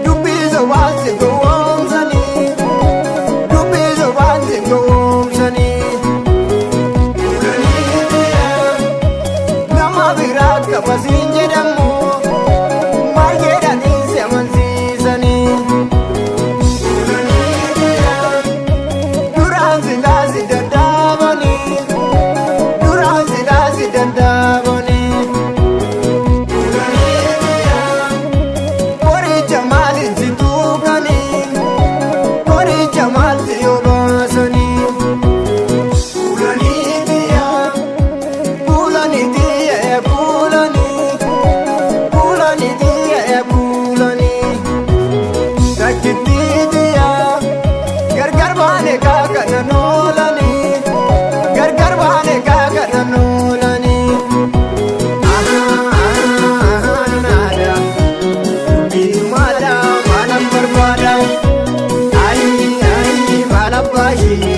Dubbii sobaan si gowwoomsanii, dubbii sobaan si gowwoomsanii. Nama biraa qabasiin jedhamu maal jedhanii si amansiisanii. Duraan silaa si daddaabanii, duraan silaa si daddaabanii. Qoricha maaliin si tuqanii, qoricha maal si obaasanii. Kuulanii tiyya, kuulanii tiyya, kuulanii, kuulanii tiyya, kuulanii. Takkitti tiyya, gargar baane kaakana noolanii, gargar baane kaakana noolanii. Dubbiimaadha maalan barbaada, ayi ayi maal abbaashii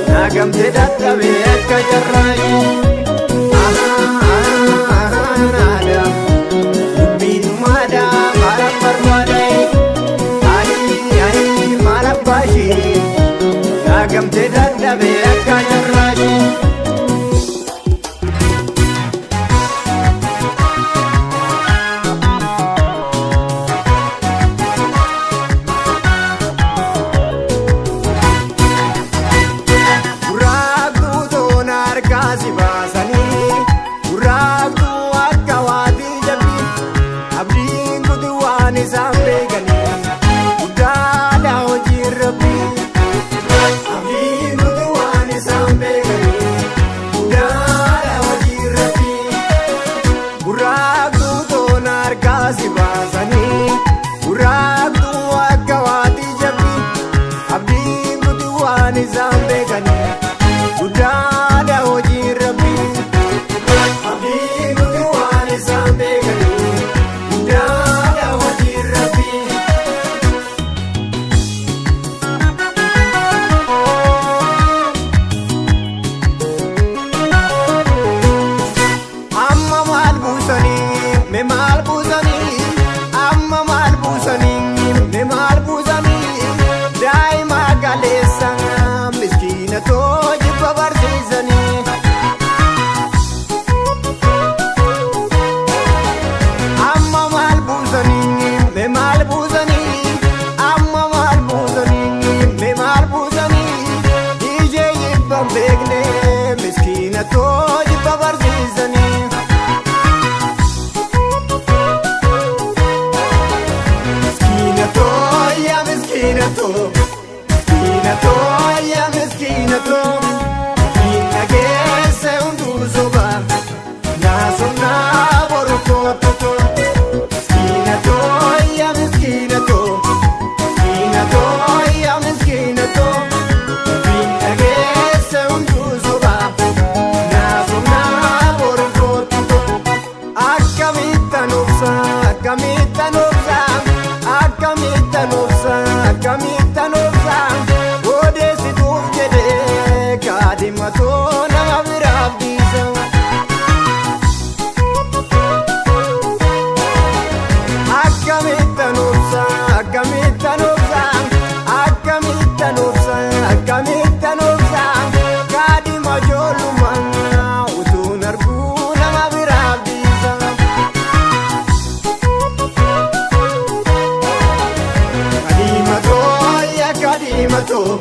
naagamtee dadhabee akka jarraayi. Dubbiimaadha maalan barbaada, ayi ayi maal abbaashii naagamtee dadhabee akka jarraayi. Gurraattuu toona harkaa si baasanii, gurraattuu akka waatii jabbii, abdiin kutu waan isaan beekanii, guddaadha hojiin rabbii. Abdiin kutu waan isaan beekanii, guddaadha hojiin rabbii. Gurraattuu toona harkaa si baasanii, gurraattuu akka waatii jabbii, abdiin kutu waan isaan beekanii, guddaadha hojiin rabbii. Abdiin kutu waan isaan beekanii, guddaadha hojiin rabbii. Amma maal buusanii, mee maal buusanii, amma maal buusanii, mee maal buusanii, daa'ima galeessa miskiina too jibba barsiisanii. Amma maal buusanii, mee maal buusanii, amma maal buusanii, mee maal buusanii, ijee jibba hin beekne miskiina too jibba barsiisanii. Miskiina too yaa miskiina too, miskiina too yaa miskiina too, miskiina keessa hunduu soba, naasonnaa boru kootu too. Miskiina too yaa miskiina too, miskiina too yaa miskiina too, miskiina keessa hunduu soba, naasonnaa boru kootu too. Akkamittan obsa, akkamittan obsa, akkamittan obsa, akkamittan obsa, odeessituuf jedhee kaadhimatoo nama biraaf dhiisa. Akkamittan obsa, akkamittan obsa, akkamittan obsa, akkamittan obsa, kaadhima ijoollummaa utuun arguu nama biraaf dhiisa. Kadhimatoo yaa kadhimatoo,